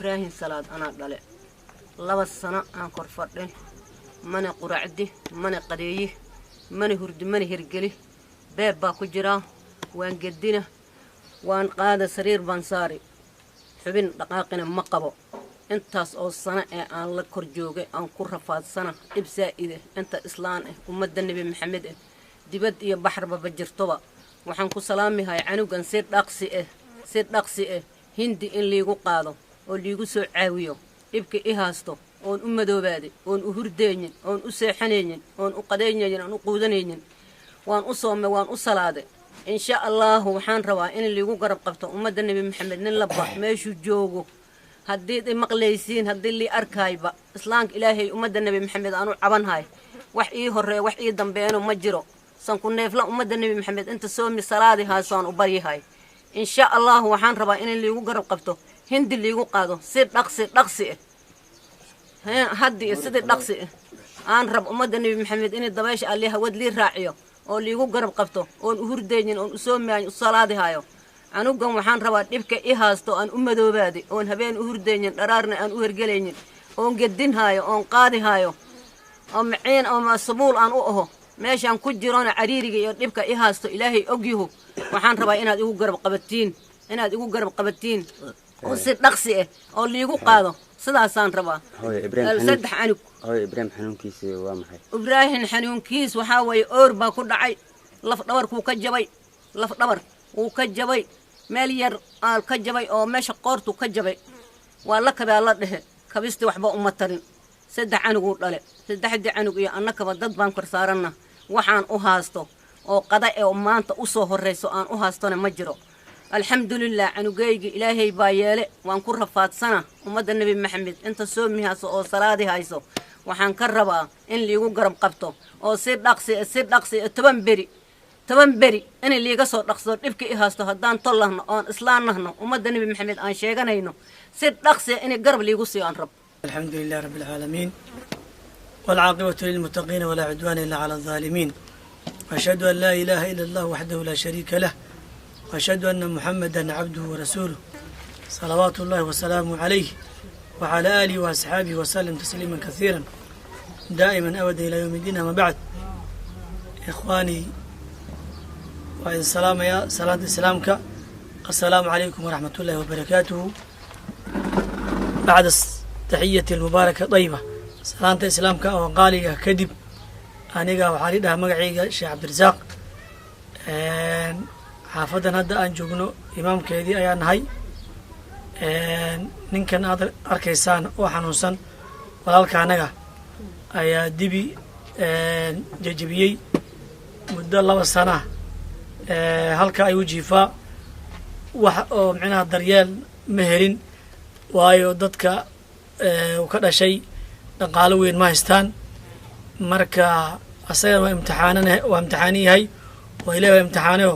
Ibraahim Salaad anaa dhale. 2 sano aan kor fadhin, mana quracdi, mana qadeeyi, mana hurdi, mana hergeli. Beeb baa ku jiraa, waan gedina, waan qaada, sariir baan saari, xubin dhaqaaqina ma qabo. Intaas oo sano ee aan la kor joogay, aan ku rafaadsana dhib saa'ide. Inta islaan ah, ummadda Nebi Maxamed ah, dibad iyo baxarbaba jirtoba, waxaan ku salaamihay canugan si dhaqsi ah, si dhaqsi ah Hindi in liigu qaado oo liigu soo caawiyo dhibka i haasto, oon u madoobaaday, oon u hurdeynin, oon u seexanaynin, oon u qadaynaynin, oon u quudanaynin. Waan u soomay, waan u salaaday. Insha Allahu waxaan rabaa in liigu garab qabto ummadda Nebi Maxamed, nin laba meeshuu joogo. Haddiid i maqlaysiin, haddii lii arkaayba, islaamka Ilaahay, ummadda Nebi Maxamed aan u cabanhay. Wax ii horreeya, wax ii dambeeno ma jiro. Sanku neefla ummadda Nebi Maxamed inta soomi salaadi haasaan u baryahay. Insha Allahu waxaan rabaa in liigu garab qabto, Hindi liigu qaado si dhaqsi dhaqsi ah, haddi iyo sidii dhaqsi ah aan rab ummadda Nebi Maxamed in dabaysha Alli hawad lii raaciyo oo liigu garab qabto, oon u hurdaynin, oon u soomayn, u salaadi hayo. Canugan waxaan rabaa dhibka i haasto, aan u madoobaaday, oon habeen u hurdaynin, dharaarna aan u hergelaynin, oon gedin haayo, oon qaadi haayo, oo maciin oo sabuul aan u aho, meeshaan ku jirona cariiriga iyo dhibka i haasto Ilaahay ogyahu. Waxaan rabaa inaad igu garab qabatiin, inaad igu garab qabatiin oo si dhaqsi ah oo liigu qaado. Sidaasaan rabaa. Hooyo, Ibraahim xanuun. Saddex canug. Hooyo, Ibraahim xanuunkiisa waa maxay? Ibraahim xanuunkiis waxaa weeye oor baa ku dhacay, laf dhabarkuu ka jabay, laf dhabar wuu ka jabay, meel yar aa ka jabay oo meesha qoortuu ka jabay. Waa la kabaa la dhehe, kabistii waxba uma tarin. Saddex canuguu dhale, saddexdii canug iyo annakaba dad baan kor saaranna. Waxaan u haasto oo qada ee maanta u soo horrayso aan u haastona ma jiro. Alxamdulilah, canugayga Ilaahay baa yeele, waan ku rafaadsana. Ummadda Nebi Maxamed inta soomi hayso oo salaadi hayso, waxaan ka rabaa in liigu garab qabto oo si dhaqsi, si dhaqsi, 10 beri, 10 beri in liiga soo dhaqsado dhibka i haysto. Haddaan tollahno oon islaannahno, ummadda Nebi Maxamed aan sheeganayno, si dhaqsi in garab liigu siiyo aan rab. الحمد لله رب العالمين، والعاقبة للمتقين، ولا عدوان إلا على الظالمين، وأشهد أن لا إله إلا الله وحده لا شريك له، وأشهد أن محمدا عبده ورسوله، صلوات الله وسلامه عليه وعلى آله وأصحابه وسلم تسليما كثيرا دائما أبدا إلى يوم الدين. أما بعد، إخواني، وإن سلام يا صلاة إسلامك، السلام عليكم ورحمة الله وبركاته. بعد التحية المباركة طيبة، salaanta Islaamka oo qaaliga kadib, aniga waxaan idhahaa magacayga Sheekh Cabdirasaaq. Xaafadan hadda aan joogno imaamkeedii ayaa nahay. Ninkan aad arkaysaan oo xanuunsan, walaalka anaga ayaa dibi jejebiyey muddo 2 sana. Halka ayuu jiifaa, wax oo micnaha daryeel ma helin, waayo dadka uu ka dhashay dhaqaalo weyn ma haystaan. Marka asagana waa imtixaanan, waa imtixaanan yahay oo Ilahi waa imtixaanayo,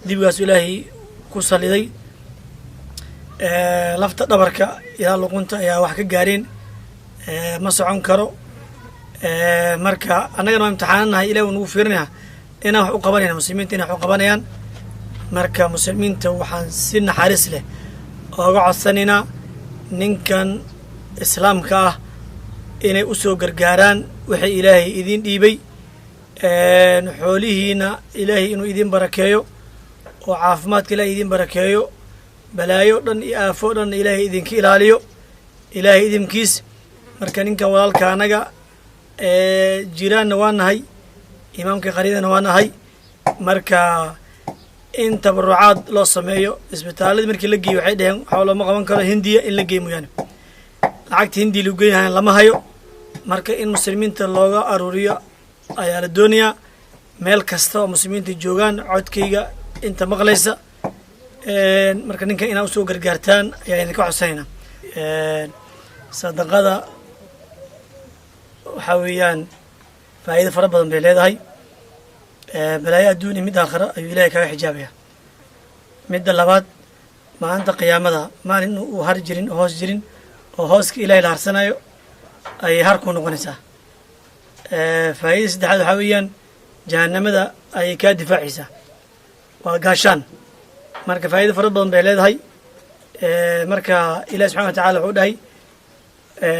dibigaasu Ilaahay ku saliday. Lafta dhabarka ilaa luqunta ayaa wax ka gaareen, ma socon karo. Marka annagana waa imtixaananahay, Ilahi wuu nagu fiirinaya inaan wax u qabanayna, muslimiinta inay wax u qabanayaan. Marka muslimiinta waxaan si naxariis leh ooga codsanaynaa ninkan islaamka ah inay u soo gargaaraan wixii Ilaahay idiin dhiibay, xoolihiina Ilaahay inuu idiin barakeeyo oo caafimaadka Ilahay idiin barakeeyo, balaayo dhan iyo aafo dhan Ilaahay idinka ilaaliyo, Ilaahay idinkiis. Marka ninkan walaalka anaga jiraanna waa nahay, imaamka qaryadana waa nahay. Marka in tabarucaad loo sameeyo. Isbitaaladii markii la geeyey waxay dheheen waxaa looma qaban karo, Hindiya in la geey mooyaane. Lacagta Hindiya lagu geynahayan lama hayo. Marka in muslimiinta looga aruuriyo ayaa la doonayaa, meel kasta oo muslimiinta joogaan, codkayga inta maqlaysa. Marka ninkan inaa usoo gargaartaan ayaa idinka codsanayna. Sadaqada waxaa weeyaan faa'iido fara badan bay leedahay. Balaayo adduun iyo mid aakhira ayuu Ilahay kaga xijaabaya. Midda labaad, maalinta qiyaamada, maalin uu har jirin oo hoos jirin oo hooska Ilahay la harsanayo ayay har ku noqonaysaa. Faa'iida saddexaad waxaa weeyaan jahanamada ayay kaa difaacaysaa, waa gaashaan. Marka faa'iido fara badan bay leedahay. Marka Ilahi subxana wa tacala wuxuu dhahay,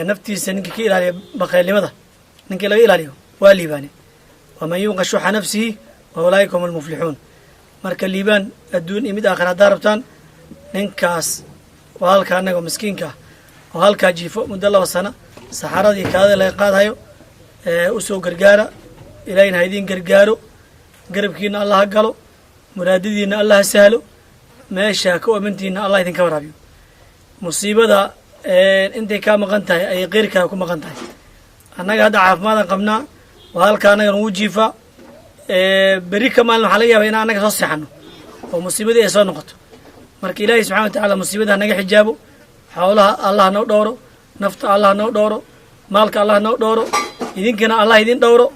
naftiisa ninkii ka ilaaliya bakhaylnimada, ninkii laga ilaaliyo waa liibaane. Waman yuuqa shuxa nafsihi wa ulaa'ika hum almuflixuun. Marka liibaan adduun iyo mid aakhira haddaa rabtaan, ninkaas walaalka annaga miskiinka ah oo halkaa jiifo muddo 2 sano, saxaradii kaadada laga qaadhayo, usoo gargaara. Ilaahina ha idiin gargaaro, garabkiina Allah ha galo, muraadadiina Allah ha sahlo, meesha ka omantiina Allah idinka waraabiyo. Musiibada intay kaa maqan tahay ayay qeyrkaaga ku maqan tahay. Annaga hadda caafimaadaan qabnaa, waa halka annaga nagu jiifaa. Berri ka maalin waxaa laga yaaba inaan annaga soo seexano oo musiibadii ay soo noqoto. Marka Ilaahay subxana wa tacaala musiibada hanaga xijaabo, xoolaha Allah noo dhowro, nafta Allah noo dhowro, maalka Allah noo dhowro, idinkana Allah idin dhowro.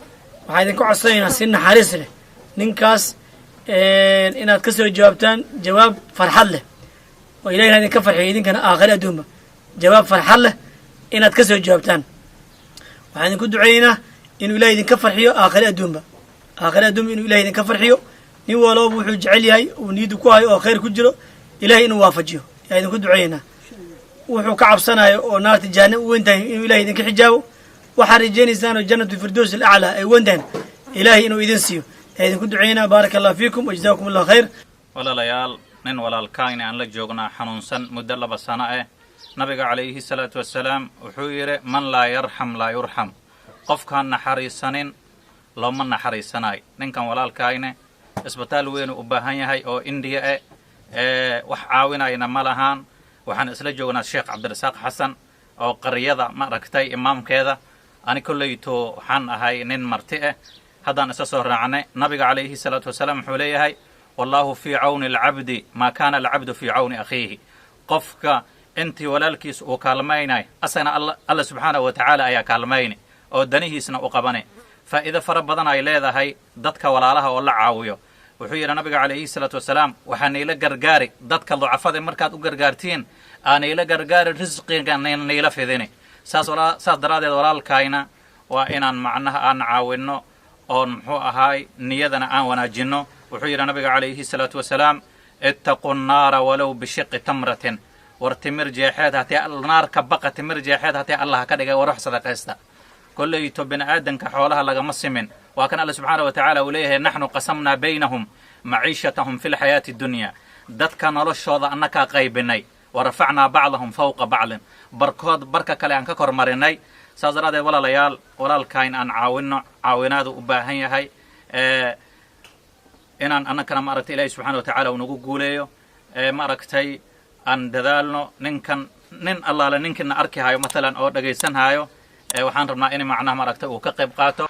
Waxaa idinka codsanaynaa si naxariis leh ninkaas inaad ka soo jawaabtaan jawaab farxad leh, oo ilahina idinka farxiyo, idinkana aakhire adduunba jawaab farxad leh inaad ka soo jawaabtaan. Waxaan idinku duceeynaa inuu Ilahay idinka farxiyo aakhire adduunba, aakhire adduunba inuu Ilahay idinka farxiyo. Nin walooba wuxuu jecel yahay uu niyaddu ku hayo oo khayr ku jiro, Ilahay inuu waafajiyo yaa idinku duceeynaa. Wuxuu ka cabsanayo oo naarta jahanam u weyn tahay inuu Ilahay idinka xijaabo. Waxaad rajaynaysaan oo jannatu firdows alaclaa ay weyn tahay, Ilaahay inuu idin siiyo yaa idinku duceynaa. Baaraka Allah fiikum wajazaakum Allah khayr. Walaalayaal, nin walaalkaayna aan la joognaa xanuunsan muddo 2 sano ah. Nabiga calayhi salaatu wasalaam wuxuu yidhi: "Man laa yarxam laa yurxam." Qofkaan naxariisanin looma naxariisanayo. Ninkan walaalkaayne isbitaal weynu u baahan yahay oo Indiya eh, ee wax caawinayna ma lahaan. Waxaan isla joognaa Sheekh Cabdirasaaq Xasan oo qaryada ma aragtay imaamkeeda. Ani kolleyto waxaan ahay nin marti ah, haddaan isa soo raacnay. Nabiga calayhi salaatu wasalaam wuxuu leeyahay: "Wallaahu fii cawni alcabdi maa kaana alcabdu fii cawni akhiihi." Qofka intii walaalkiis uu kaalmaynay, asagana Alla subxaanahu wa tacaala ayaa kaalmayni oo danihiisna u qabani. Faa'iido fara badan ay leedahay dadka walaalaha oo la caawiyo. Wuxuu yidhi nabiga calayhi salaatu wasalaam: "Waxaa niila gargaari dadka ducafada markaad u gargaartiin, aa niila gargaari, risqiga niila fidini." Saas daraaddeed walaalkayna waa inaan macnaha aan caawinno oon muxuu ahaay niyadana aan wanaajinno. Wuxuu yidhi nabiga calayhi salaatu wasalaam: "Ittaqu nnaara walow bishiqi tamratin." War timir jeexeed hatee naarka baqa, timir jeexeed hatee Allah ka dhigay, war wax sadaqaysta. Kolleyto bini aadanka xoolaha lagama simin. Waa kan Alla subxaana wa tacaala uu leeyahay: "Naxnu qasamnaa baynahum maciishatahum fi lxayaati dunya." Dadka noloshooda annakaa qaybinay. "Wa rafacnaa bacdahum fawqa bacdin." Barkood barka kale aan ka kor marinay. Saas daraaddeed walaalayaal, walaalkayn aan caawinno, caawinaadu u baahan yahay, inaan annakana ma aragtay Ilaahi subxana wa tacaala uu nagu guuleeyo, ma aragtay aan dadaalno. Ninkan nin allaale ninkiina arki hayo matalan oo dhagaysan hayo, waxaan rabnaa in macnaha ma aragtay uu ka qayb qaato.